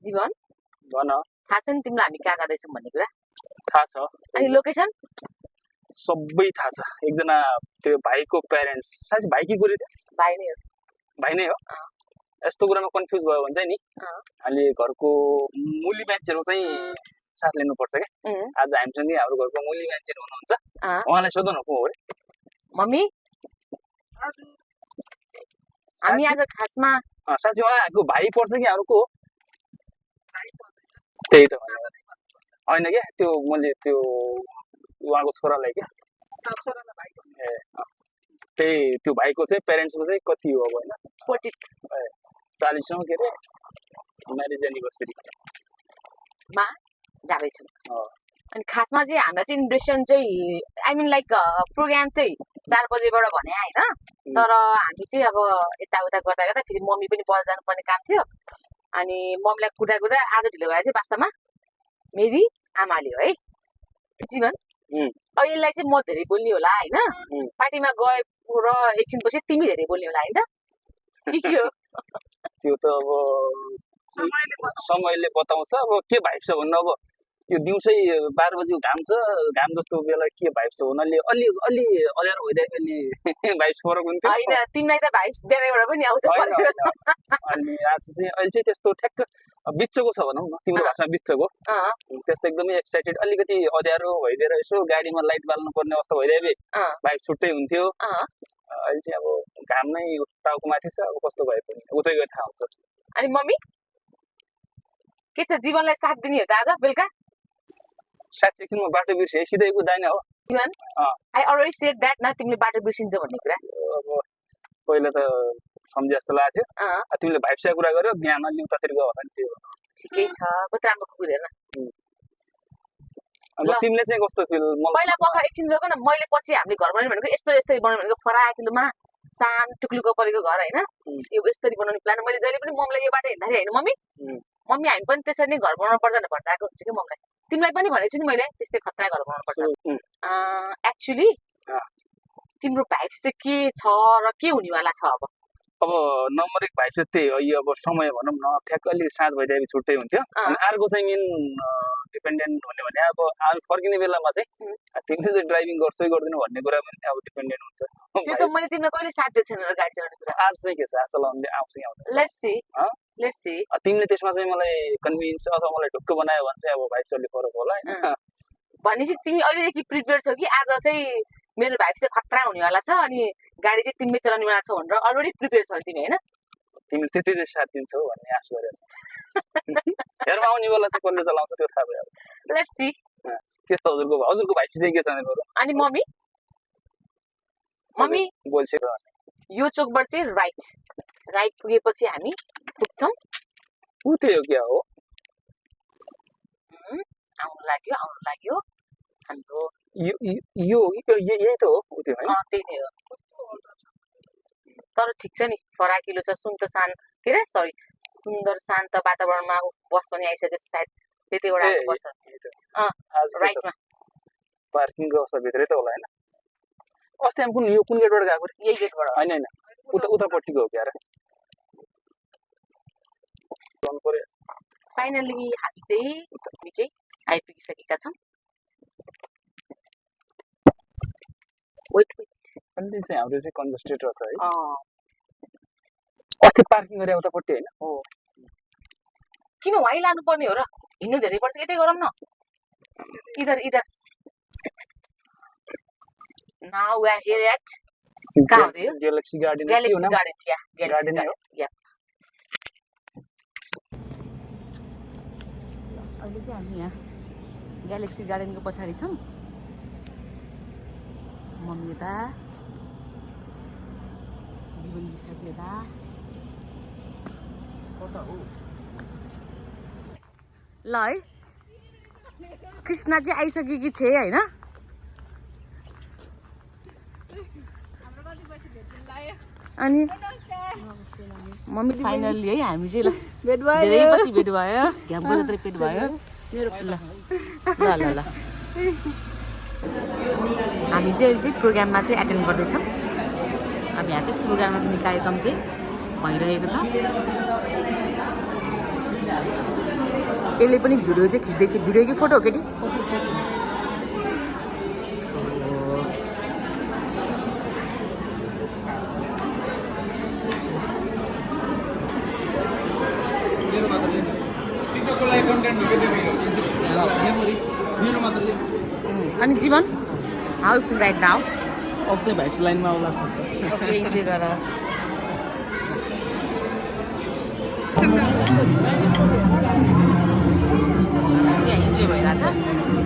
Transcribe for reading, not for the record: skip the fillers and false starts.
जीवन भन थाहा छ नि तिमीलाई हामी कहाँ जाँदैछौँ भन्ने कुरा थाहा छ अनि लोकेसन सबै थाहा छ एकजना त्यो भाइको प्यारेन्ट्स साँच्चै भाइ कि बुढी भाइ नै हो भाइ नै हो यस्तो कुरामा कन्फ्युज भयो भने चाहिँ नि हामीले घरको मुली मान्छेहरू चाहिँ साथ लिनुपर्छ क्या आज हामीसँगै हाम्रो घरको मुली मान्छेहरू हुनुहुन्छ उहाँलाई सोधौँ न को हो अरे मम्मी हामी आज खासमा साँच्चै उहाँको भाइ पर्छ कि हाम्रो को त्यही त होइन क्या त्यो मैले त्यो उहाँको छोरालाई क्या ए त्यही त्यो भाइको चाहिँ प्यारेन्ट्सको चाहिँ कति हो अब होइन 40औं के अरे म्यारेज एनिभर्सरीमा जाँदैछौँ अनि खासमा चाहिँ हामीलाई चाहिँ इन्भेसन चाहिँ आई मिन लाइक प्रोग्राम चाहिँ 4 बजेबाट भने होइन तर हामी चाहिँ अब यताउता गर्दा गर्दा फेरि मम्मी पनि बजार जानुपर्ने काम थियो अनि मम्मीलाई कुर्दा कुर्दा आज ढिलो भए चाहिँ वास्तवमा मेरी आमाले हो है जीवन यसलाई चाहिँ म धेरै बोल्ने होला होइन पार्टीमा गए र एकछिनपछि तिमी धेरै बोल्ने होला होइन के हो त्यो त अब समयले बताउँछ अब के भाइब छ भन्नु अब यो दिउँसै 12 बजेको घाम छ घाम जस्तो बेला के भाइब छ हुनाले अलि अलि अँध्यारो भइदिए अलि भाइब फरक हुन्थ्यो होइन तिमीलाई त भाइब बेलाबाट पनि आउँछ अनि आज चाहिँ अहिले चाहिँ त्यस्तो ठ्याक्क बिच्चको छ भनौँ न तिम्रो भाषामा बिच्चको त्यस्तो एकदमै एक्साइटेड अलिकति अँध्यारो भइदिएर यसो गाडीमा लाइट बाल्नु पर्ने अवस्था भइदिए भाइब छुट्टै हुन्थ्यो अहिले चाहिँ अब घाम नै टाउको माथि छ अब कस्तो भए पनि उतै गएर थाहा हुन्छ अनि मम्मी के छ जीवनलाई साथ दिने हो त आज बेलुका साथी एकछिन म बाटो बिर्सेँ सिधै कुदाइन हो जीवन आई अलरेडी सेड दैट न तिमीले बाटो बिर्सिन्छ भन्ने कुरा अब पहिला त सम्झे जस्तो लाग्थ्यो तिमीले भाइबसा कुरा गर्यो बिहान अलि उतातिर गयो होला नि त्यो ठिकै छ कति राम्रो कुकुर हेर्न अब तिमीले चाहिँ कस्तो फिल पहिला पख एकछिन रोक न मैले पछि हामीले घर बनाउने भनेको यस्तो यस्तै बनाउने भनेको फराकिलोमा सान टुक्लुको परेको घर होइन यो यस्तरी बनाउने प्लान मैले जहिले पनि मम्मीलाई यो बाटो हिँड्दाखेरि होइन मम्मी मम्मी हामी पनि त्यसरी नै घर बनाउनु पर्छ भनेर भनिरहेको हुन्छ कि मम्मीलाई तिमीलाई पनि भनेको छु नि मैले त्यस्तै खतरा घर बनाउनु पर्छ एक्चुअली तिम्रो भाइब चाहिँ के छ र के हुनेवाला छ अब नम्बर 1 भाइब चाहिँ त्यही हो यो अब समय भनौँ न ठ्याक्क अलिक साँझ भइदिएपछि छुट्टै हुन्थ्यो अनि अर्को चाहिँ मेन डिपेन्डेन्ट हुने भने अब फर्किने बेलामा चाहिँ तिमीले चाहिँ ड्राइभिङ गर्छै गर्दैन भन्ने कुरा पनि अब डिपेन्डेन्ट हुन्छ त्यो त मैले तिमीलाई कहिले साथ दिएको छैन गाडी चलाउने कुरा आज चाहिँ के छ आज चलाउने आउँछ कि आउँदैन लेट्स सी तिमीले त्यसमा चाहिँ मलाई कन्भिन्स अथवा मलाई ढुक्क बनायो भने चाहिँ अब भाइब चाहिँ अलिक फरक होला हैन भनेपछि तिमी अलिकति प्रिपेयर छौ कि आज चाहिँ मेरो भाइब चाहिँ खतरा हुनेवाला छ अनि गाडी चाहिँ तिमीले चलाउनेवाला छौ भनेर अलरेडी प्रिपेयर छौ तिमी हैन तिमीले त्यति चाहिँ साथ दिन्छौ भन्ने आश गरेको छु हेरमा आउने बेला चाहिँ कसले चलाउँछ त्यो थाहा भइहाल्छ लेट्स सी के छ हजुरको भाइब चाहिँ के छ अनि मम्मी बोल्छ यो चोकबाट चाहिँ राइट पुगेपछि हामी पुग्छौं उ त्यो के हो आउनु लाग्यो हाम्रो यो यही त हो उ त्यो हैन त्यही नै हो तर ठिक छ नि फराकिलो छ सुन्दर शान्त वातावरणमा बस पनि आइसकेको छ सायद त्यतिवटा बस राइटमा पार्किङको अवस्था भित्रै त होला हैन अस्ति हामी कुन गेटबाट गएको यही गेटबाट हैन उतापट्टिको हो क्यारे फाइनली हामी चाहिँ आइपुगिसकेका छौँ वेट अलि चाहिँ हाम्रो चाहिँ कन्जस्टेड रहेछ है अस्ति पार्किङ गरे उतापट्टि हैन हो किन वाइ लानु पर्ने हो र हिँड्नु धेरै पर्छ यतै गरौँ न इधर now we are here at कहाँ हो ग्यालेक्सी गार्डन या अहिले चाहिँ हामी यहाँ ग्यालेक्सी गार्डनको पछाडि छौँ मम्मी यता जीवन बिस्तारै यता ल है कृष्णा चाहिँ आइसकेकी छे होइन अनि मम्मी फाइनली है हामी चाहिँ धेरै पछि भेट भयो घ्यामको जत्रै पेट भयो ल हामी चाहिँ प्रोग्राममा चाहिँ एटेन्ड गर्दैछौँ अब यहाँ चाहिँ सुरु गर्ने कार्यक्रम चाहिँ भइरहेको छ यसले पनि भिडियो चाहिँ खिच्दैछ भिडियो कि फोटो हो केटी अनि जीवन how feel right now Akshay भाइको लाइनमा आउला जस्तो छ ओके इन्जोय गर चाहिँ इन्जोय भइरहेछ